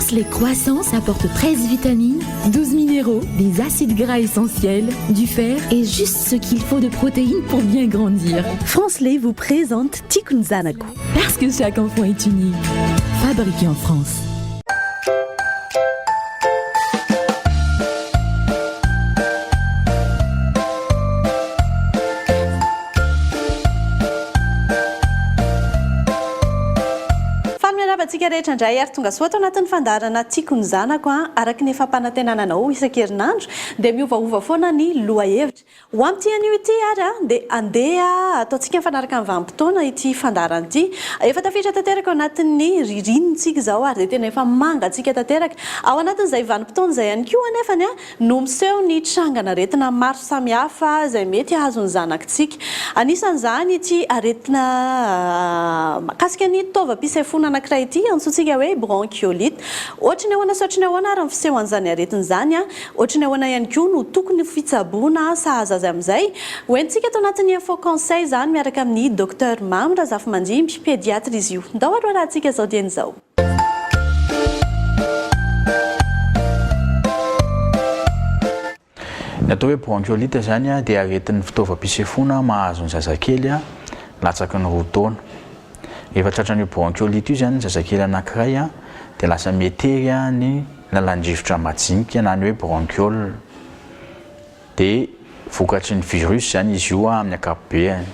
France Lait Croissance apporte 13 vitamines, 12 minéraux, des acides gras essentiels, du fer et juste ce qu'il faut de protéines pour bien grandir. France Lait vous présente Tiako ny zanako. Parce que chaque enfant est unique. Fabriqué en France. Faly miarahaba antsika rehetra indray ary tonga soa ato anatin'ny fandaharana Tiako ny zanako a! Araka ny efa fampanantenana anao isan-kerinandro dia miovaova foana ny lohahevitra. Ho amin'ity anio ity ary dia andeha ataontsika mifanaraka amin'ny vanim-potoana ity fandaharana ity. Efa tafiditra tanteraka ao anatin'ny ririnina isika izao ary dia tena efa mangatsiaka tanteraka. Ao anatin'izay vanim-potoana izay ihany koa anefany no miseho ny trangan'aretina maro samihafa izay mety hahazo ny zanakitsika. Anisan'izany ity aretina mahakasika ny taovam-pisefoana anankiray ity antsointsika hoe bronchiolite. Ohatry ny ahoana sy ohatry ny ahoana ary ny fisehoan'izany aretina izany? Ohatry ny ahoana ihany koa no tokony ho fitsaboana sahaza azy amin'izay? Ho entintsika ato anatin'ny Info Conseil izany miaraka amin'ny Docteur Mamy Razafimandimby, pédiatre izy io. Ndao ary ho arahantsika izao dieny izao. Ny atao hoe bronchiolite izany dia aretin'ny fitaovam-pisefoana mahazo ny zazakely latsaky ny roa taona. Rehefa tratran'io bronchiolite io izany ny zazakely anankiray dia lasa mietery ny lalan-drivotra majinika na ny hoe bronchiole. Dia vokatry ny virus izany izy io amin'ny ankapobeany.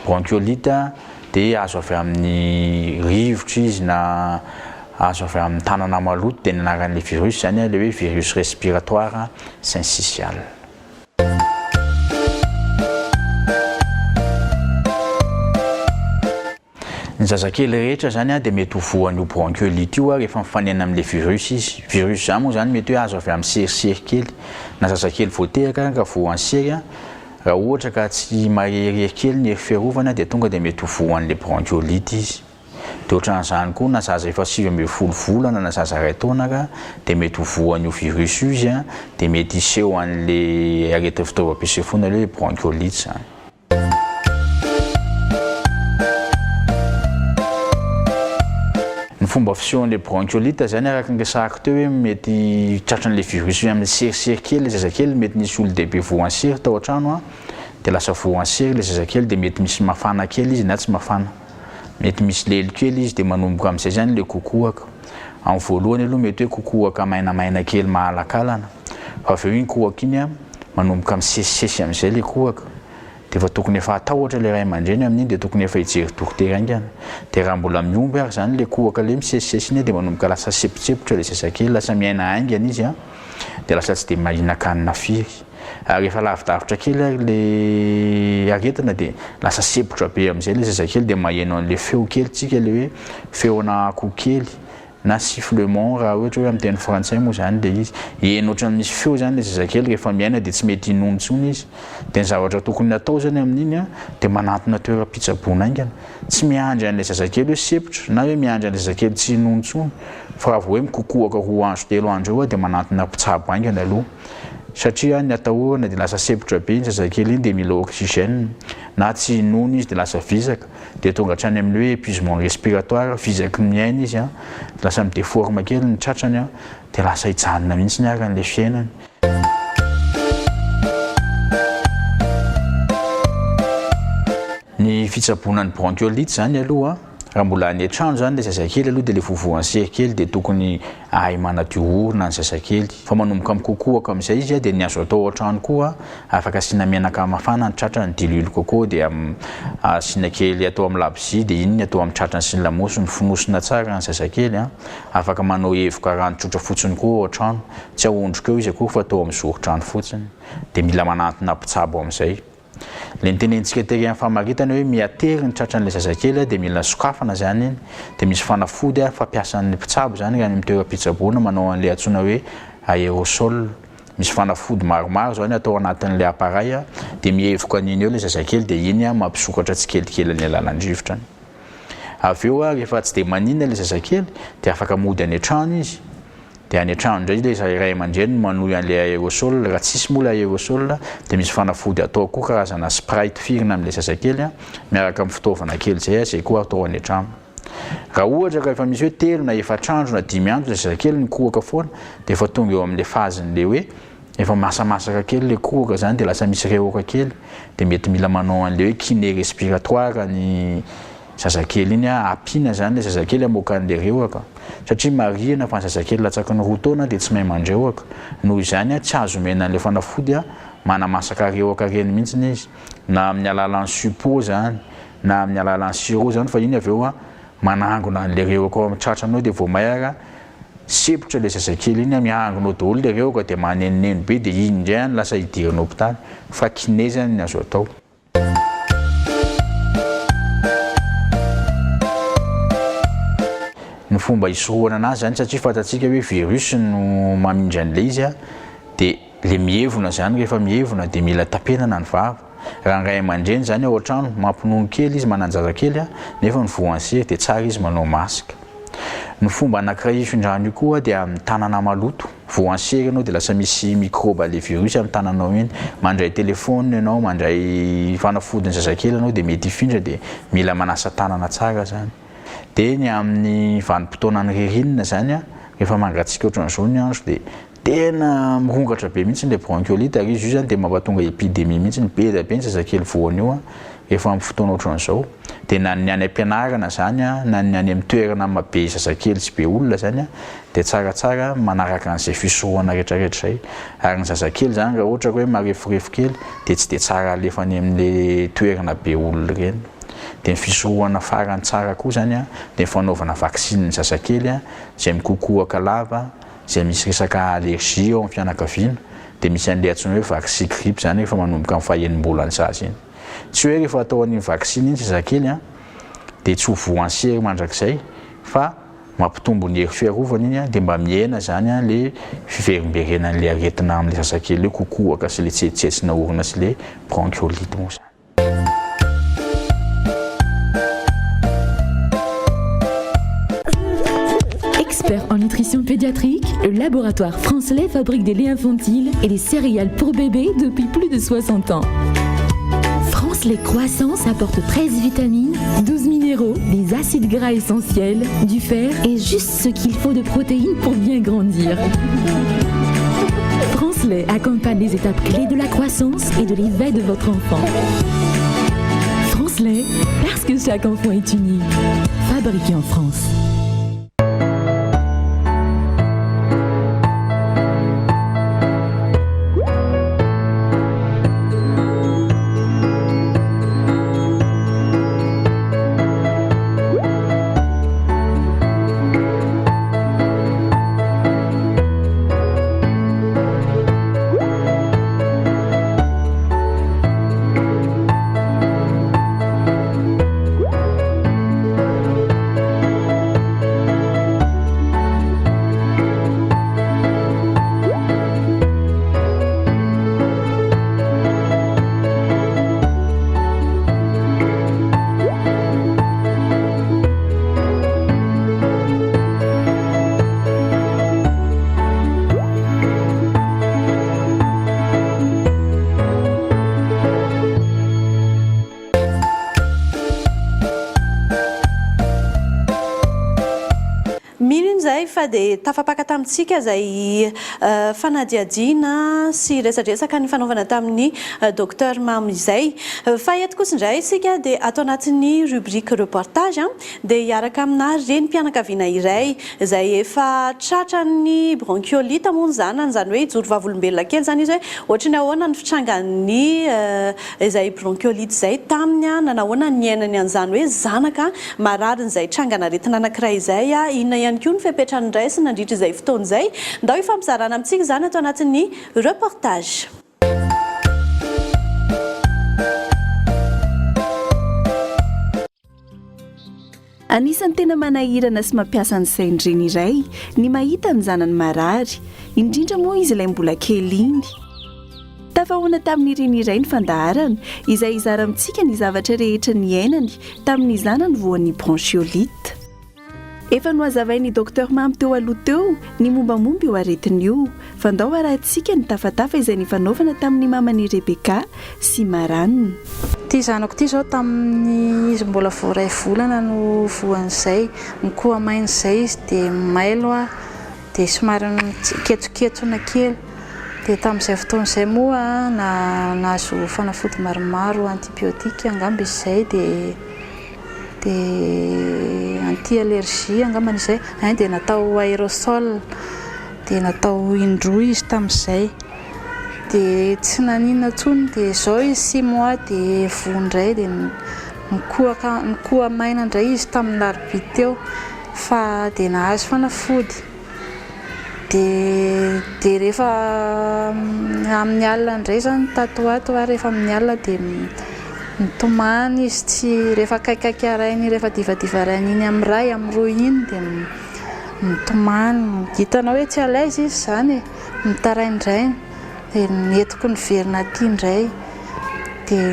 Bronchiolite dia azo avy amin'ny rivotra izy na azo avy amin'ny tanana maloto dia ny anaran'ilay virus izany ilay hoe virus respiratoire syncytial. Ny zazakely rehetra izany dia mety ho voan'io bronchiolite io rehefa mifanena amin'ilay virus izy. Virus izany moa izany mety hoe azo avy amin'ny serisery kely na zazakely vao teraka ka voan'ny sery, raha ohatra ka tsy maherihery kely ny hery fiarovana dia tonga dia mety ho voan'ilay bronchiolite izy. Dia ohatran'izany koa na zaza efa 19 volana na zaza iray taona ka dia mety ho voan'io virus io izy dia mety hiseho an'ilay aretin'ny fitaovam-pisefoana ilay hoe bronchiolite izany. Ny fomba fisehon'ilay bronchiolite izany araka ny resahako teo hoe mety tratran'ilay virus avy amin'ny serisery kely ilay zazakely, mety nisy olon-dehibe voan'ny sery tao an-trano dia lasa voan'ny sery ilay zazakely dia mety misy mafana kely izy na tsy mafana, mety misy lelo kely izy dia manomboka amin'izay izany ilay kokohaka. Amin'ny voalohany aloha mety hoe kokohaka mainamaina kely mahalakalana fa avy eo iny kohaka iny manomboka misesisesy amin'izay ilay kohaka. Dia efa tokony efa hatahotra ilay ray aman-dreny amin'iny dia tokony efa hijery dokotera haingana. Dia raha mbola mihomby ary izany ilay kohaka ilay misesisesy iny dia manomboka lasa sepotsepotra ilay zazakely, lasa miaina haingana izy an, dia lasa tsy dia mahinan-kanina firy. Ary rehefa lavidavitra kely ary ilay aretina dia lasa sepotra be amin'izay ilay zazakely dia maheno an'ilay feo kely tsika ilay hoe feona akoho kely. na sifflement raha ohatra hoe amin'ny teny frantsay moa izany ilay izy, heno ohatran'ny misy feo izany ilay zazakely rehefa miaina dia tsy mety hinono intsony izy, dia ny zavatra tokony hatao izany amin'iny an, dia manantona toeram-pitsaboana haingana, tsy miandry an'ilay zazakely hoe sempotra na hoe miandry an'ilay zazakely tsy hinono intsony fa raha vao hoe mikokohaka roa andro telo andro eo dia manantona mpitsabo haingana aloha satria ny atahorana dia lasa sempotra be iny zazakely iny dia mila oxygène na tsy hinono izy dia lasa vizaka. dia tonga hatrany amin'ny hoe épuisement respiratoire, vizaky ny miaina izy an, lasa mi-deforme kely ny tratrany an, dia lasa hijanona mihitsy ary an'ilay fiainany. Ny fitsaboana ny bronchiolite izany aloha, raha mbola any an-trano izany ilay zazakely aloha dia ilay vovohan'ny sery kely dia tokony hahay manadio orona ny zazakely. Fa manomboka mikokohaka amin'izay izy dia ny azo atao ao an-trano koa Afaka asiana menaka mafana ny tratrany, diloilo coco dia asiana kely atao amin'ny labozia dia iny ny atao amin'ny tratrany sy ny lamosiny, fonosina tsara ny zazakely an. Afaka manao evoka rano tsotra fotsiny koa ao an-trano, tsy ahondrika eo izy akory fa atao amin'ny zoron-trano fotsiny. Dia mila manantona mpitsabo amin'izay. Ilay notenenintsika tery amin'ny famaritana hoe miha-tery ny tratran'ilay zazakely dia mila sokafana izany iny, dia misy fanafody fampiasan'ny mpitsabo izany raha any amin'ny toeram-pitsaboana manao an'ilay antsoina hoe aérosol. Misy fanafody maromaro izany atao anatin'ilay appareil dia mihevoka an'iny eo ilay zazakely dia iny mampisokatra tsikelikely ny lalan-drivotrany. Avy eo rehefa tsy dia maninona ilay zazakely dia afaka mody any an-trano izy. Dia any an-trano indray ilay ray aman-dreny no manohy an'ilay aérosol. Raha tsisy moa ilay aérosol dia misy fanafody atao koa karazana spray tifirina amin'ilay zazakely miaraka amin'ny fitaovana kely izay, izay koa atao any an-trano. Raha ohatra ka efa misy hoe telo na efatr'andro na dimy andro ilay zazakely nikohaka foana dia efa tonga eo amin'ilay phase-n'ilay hoe efa masamasaka kely ilay kohaka izany dia lasa misy rehoka kely dia mety mila manao an'ilay hoe kiné respiratoire ny zazakely iny an, ampiana izany ilay zazakely hamoaka an'ilay rehoka satria marihina fa ny zazakely latsaky ny roa taona dia tsy mahay mandrehoka noho izany an tsy azo omena an'ilay fanafody an manamasaka rehoka ireny mihitsy izy na amin'ny alalan'ny suppo izany na amin'ny alalan'ny sirop izany fa iny avy eo an manangona an'ilay rehoka ao amin'ny tratranao dia vao may ara sempotra ilay zazakely iny an miangona ao daholo ilay rehoka dia manenoneno be dia iny indray an lasa idirana hopitaly fa kiné izany ny azo atao. Ny fomba hisorohana anazy izany satria fantatsika hoe virus no mamindra an'ilay izy an dia le mievona izany rehefa mievona dia mila tapenana ny vava. Raha ny ray aman-dreny izany ao an-trano mampinono kely izy manan-jaza kely nefa ny voan'ny sery dia tsara izy manao masque. Ny fomba anankiray hifindrany io koa dia amin'ny tanana maloto. Voan'ny sery ianao dia lasa misy microbe le virus amin'ny tananao iny. Mandray téléphone ianao, mandray fanafodin'ny zazakely ianao dia mety hifindra dia mila manasa tanana tsara izany. Dia ny amin'ny vanim-potoanan'ny ririnina izany rehefa mangatsiaka ohatran'izao ny andro dia tena mirongatra be mihitsy ilay bronchiolite ary izy io izany dia mampatonga épidémie mihitsy, be dia be ny zazakely voan'io rehefa amin'ny fotoana ohatran'izao. Dia na ny any am-pianarana izany na ny any amin'ny toerana maha be zazakely sy be olona izany dia tsaratsara manaraka an'izay fisorohana rehetrarehetra izay. Ary ny zazakely izany raha ohatra ka hoe mareforefo kely dia tsy dia tsara alefa any amin'ilay toerana be olona ireny. Dia ny fisorohana farany tsara koa izany dia ny fanaovana vaksiny ny zazakely izay mikokohaka lava, izay misy resaka allergie ao amin'ny fianakaviana, dia misy an'ilay antsoina hoe vaccin grippe izany rehefa manomboka amin'ny faha-enim-bolan'ny zaza iny. Tsy hoe rehefa atao an'iny vaksiny iny zazakely dia tsy ho voan'ny sery mandrakizay fa mampitombo ny hery fiarovana iny dia mba mihena izany ilay fiverimberenan'ilay aretina amin'ilay zazakely io, kokohaka sy ilay tsetsitsetsina orona sy ilay bronchiolite moa izany. Expert en nutrition pédiatrique, le laboratoire France Lait fabrique des laits infantiles et des céréales pour bébés depuis plus de 60 ans. France Lait Croissance apporte 13 vitamines, 12 minéraux, des acides gras essentiels, du fer et juste ce qu'il faut de protéines pour bien grandir. France Lait accompagne les étapes clés de la croissance et de l'éveil de votre enfant. France Lait, parce que chaque enfant est unique. Fabriqué en France. Mino iny izahay fa dia tafapaka tamintsika izay fanadihadiana sy resadresaka nifanaovana tamin'ny Docteur Mamy izay. Fa eto kosa indray isika dia ato anatin'ny rubrique reportage dia hiaraka amina renim-pianakaviana iray izay efa tratran'ny bronchiolite moa ny zanany, izany hoe hijoro vavolombelona kely izany izy hoe ohatry ny ahoana ny fitrangan'ny izay bronchiolite izay taminy, nanahoana ny niainany an'izany hoe zanaka mararin'izay trangan'aretina anankiray izay, inona ihany koa ny fepetra noraisiny nandritra izay fotoana izay. Ndao hifampizarana amintsika izany ato anatin'ny reportage. Anisan'ny tena manahirana sy mampiasa ny sain'ny reny iray ny mahita ny zanany marary, indrindra moa izy ilay mbola kely iny. Tafahoana tamin'ny reny iray ny fandaharana, izay hizara amintsika ny zavatra rehetra niainany tamin'ny zanany voan'ny bronchiolite. Efa nohazavain'ny Docteur Mamy teo aloha teo ny mombamomba io aretina io, fa ndao harahantsika ny tafatafa izay nifanaovana tamin'ny maman'i Rebecca sy Maran. Ity zanako ity izao tamin'ny izy mbola vao iray volana no voan'izay, mikoha-maina izay izy dia mailo aho dia somary miketsoketsona kely dia tamin'izay fotoana izay moa nahazo fanafody maromaro antibiotique angamba izy izay dia dia anti allergie angambany izay ein dia natao aérosol dia natao indroa izy tamin'izay dia tsy naninona intsony dia izao izy six mois dia voa indray dia nikohaka nikoha-maina indray izy tamin'ny alarobia teo fa dia nahazo fanafody dia dia rehefa amin'ny alina indray izany tato ho ato ary rehefa amin'ny alina dia mitomany izy tsy rehefa akaikaiky rainy rehefa divadiva rainy iny amin'ny iray amin'ny roa iny dia mitomany hitanao hoe tsy à l'aise izy izany e mitaraindraina dia nentiko niverina aty indray dia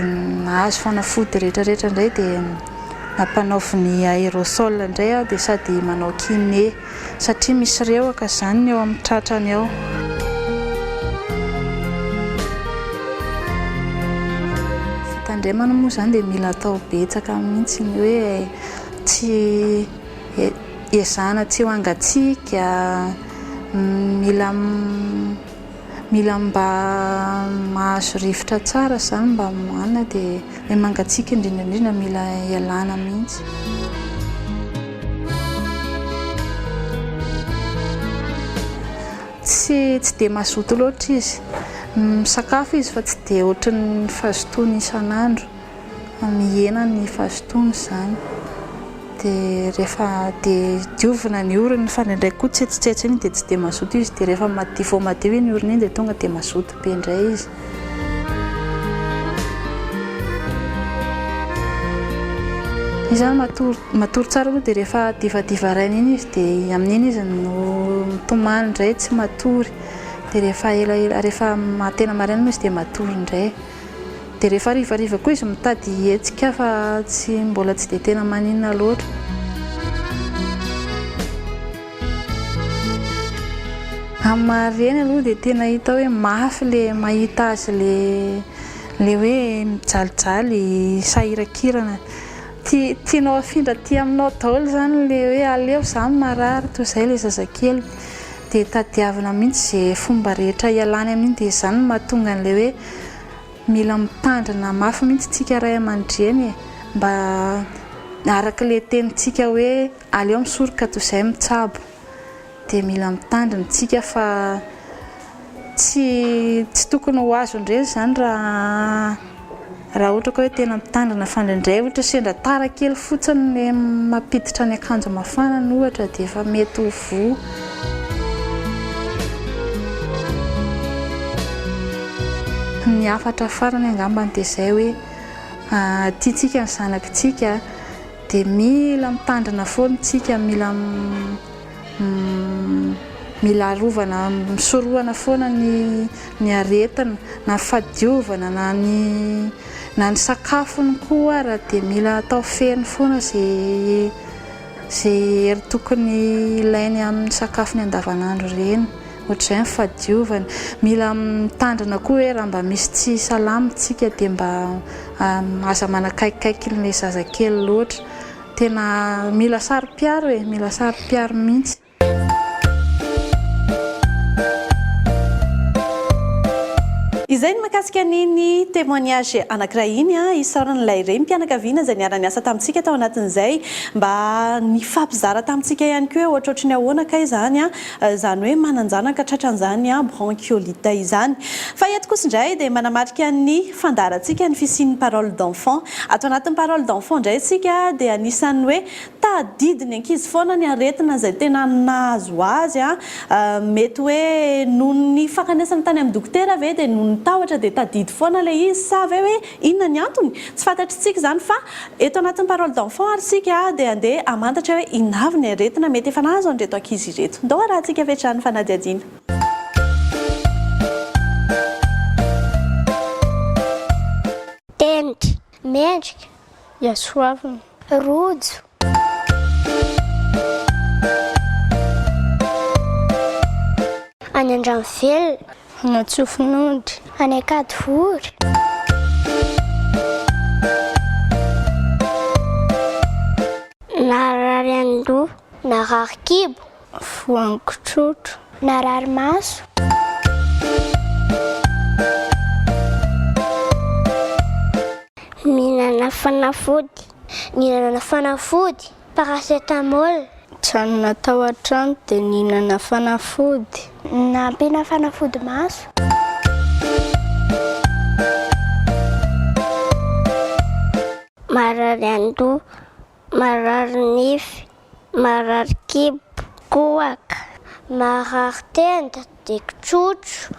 nahazo fanafody rehetra rehetra indray dia nampanaoviny aérosol indray aho dia sady manao kiné satria misy rehoka izany ny eo amin'ny tratrany eo. Fitandremana moa izany dia mila atao betsaka mihitsy ny hoe tsy ezahana tsy ho hangatsiaka, mila Mila mba mahazo rivotra tsara izany mba hohanina dia ilay mangatsiaka indrindra indrindra mila ialana mihitsy. Tsy tsy dia mazoto loatra izy. Misakafo izy fa tsy dia ohatran'ny fahazotoany isan'andro. Mihena ny fahazotoany izany. Dia rehefa dia diovina ny orony fa indraindray koa tsetsitsetsy iny dia tsy dia mazoto izy dia rehefa madio vao madio iny orony iny dia tonga dia mazoto be indray izy. Izy izany matory matory tsara aloha dia rehefa divadiva haraina iny izy dia amin'iny izy no mitomany indray tsy matory dia rehefa elaela rehefa tena maraina moa izy dia matory indray. Dia rehefa harivariva koa izy mitady hihetsika fa tsy mbola tsy dia tena maninona loatra. Amin'ny maha reny aloha dia tena hita hoe mafy ilay mahita azy ilay ilay hoe mijalijaly, sahirankirana. Tia tianao hafindra aty aminao daholo izany ilay hoe aleo izaho marary toy izay ilay zazakely. Dia tadiavina mihitsy izay fomba rehetra hialany amin'iny dia izany no mahatonga an'ilay hoe Mila mitandrina mafy mihitsy tsika ray aman-dreny e, mba araka ilay tenintsika hoe aleo misoroka toy izay mitsabo, dia mila mitandrina tsika fa tsy tsy tokony ho azon'ireny izany raha raha ohatra ka hoe tena mitandrina fa indraindray ohatra sendra tara kely fotsiny ny mampiditra ny akanjo mafana ohatra dia efa mety ho voa. Ny hafatra farany angambany dia izay hoe tiantsika ny zanakitsika dia mila mitandrina foana isika, mila mila arovana, misorohana foana ny ny aretina na fahadiovana na ny na ny sakafony koa ara dia mila atao feno foana izay izay hery tokony ilainy amin'ny sakafony andavanandro ireny. Ohatr'izay ny fahadiovana. Mila mitandrina koa hoe raha mba misy tsy salama tsika dia mba aza manakaikikaiky an'ilay zazakely loatra. Tena mila saro-piaro e, mila saro-piaro mihitsy. Izay ny mahakasika an'iny témoignage anankiray iny, isaorana ilay renim-pianakaviana izay niara-niasa tamintsika tao anatin'izay mba nifampizara tamintsika ihany koa hoe ohatrohatry ny ahoana kay izany izany hoe manan-janaka tratran'izany bronchiolite izany. Fa eto kosa indray dia manamarika ny fandaharantsika ny fisian'ny parole d'enfant. Ato anatin'ny parole d'enfant indray isika dia anisan'ny hoe tadidin'ny ankizy foana ny aretina izay tena nahazo azy. Mety hoe noho ny fankanesana tany amin'ny dokotera ve dia noho ny tahotra dia tadidy foana ilay izy sa ve hoe inona ny antony? Tsy fantatr'tsika izany fa eto anatin'ny parole d'enfant ary isika dia andeha hamantatra hoe inona avy ny aretina mety efa nahazo an'ireto ankizy ireto. Ndao arahantsika avy hatrany fanadihadiana. Tenitra, mendrika, Yasoavina, rojo. Any Andranovelona. Any Antsofinondry. Any Ankadivory. Narary an-doha. Narary kibo. Voan-kitrotro. Narary maso. Mihinana fanafody. Nihinana fanafody, Paracétamol. Nijanona tao an-trano dia nihinana fanafody. Nampiana fanafody maso. Marary an-doha. Marary nify. Marary kibo, kohaka. Marary tenda, dia kitrotro.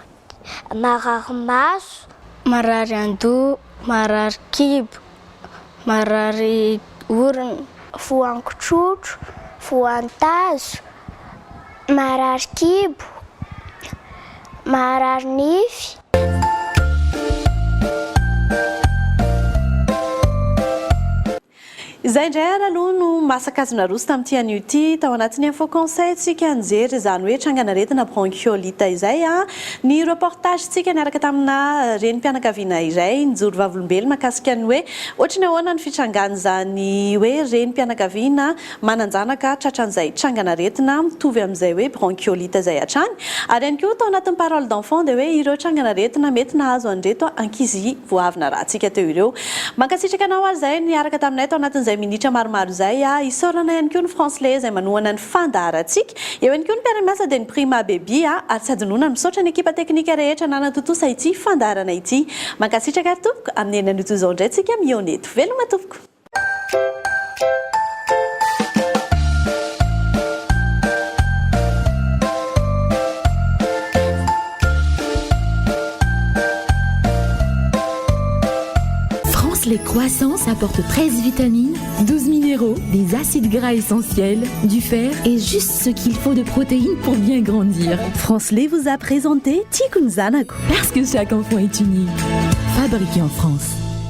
Marary maso. Marary andoha, marary kibo, marary orona. Voan-kitrotro, voan-tazo, marary kibo, marary nify. Izay indray ary aloha no masaka azo naroso tamin'ity anio ity. Tao anatin'ny info conseil tsika nijery izany hoe trangan'aretina bronchiolite izay. Ny reportage tsika niaraka tamina renim-pianakaviana iray nijoro vavolombelona mahakasika ny hoe ohatry ny ahoana ny fitrangan'izany hoe renim-pianakaviana manan-janaka tratran'izay trangan'aretina mitovy amin'izay hoe bronchiolite izay hatrany. Ary ihany koa tao anatin'ny parole d'enfant dia hoe ireo trangan'aretina mety nahazo an'ireto ankizy vao avy narahantsika teo ireo. Mankasitraka anao ary izay niaraka taminay tao anatin'izay minitra maromaro izay. Isaorana ihany koa ny France Lait izay manohana ny fandaharantsika. Eo ihany koa ny mpiara-miasa dia ny Prima Baby ary tsy hadinoina ny misaotra ny ekipa teknika rehetra nanatontosa ity fandaharana ity. Mankasitraka ary tompoko, amin'ny enina anio toy izao indray tsika mihaona eto. Veloma tompoko. France Lait Croissance apporte 13 vitamines, 12 minéraux, des acides gras essentiels, du fer et juste ce qu'il faut de protéines pour bien grandir. France Lait vous a présenté Tiako ny zanako. Parce que chaque enfant est unique. Fabriqué en France.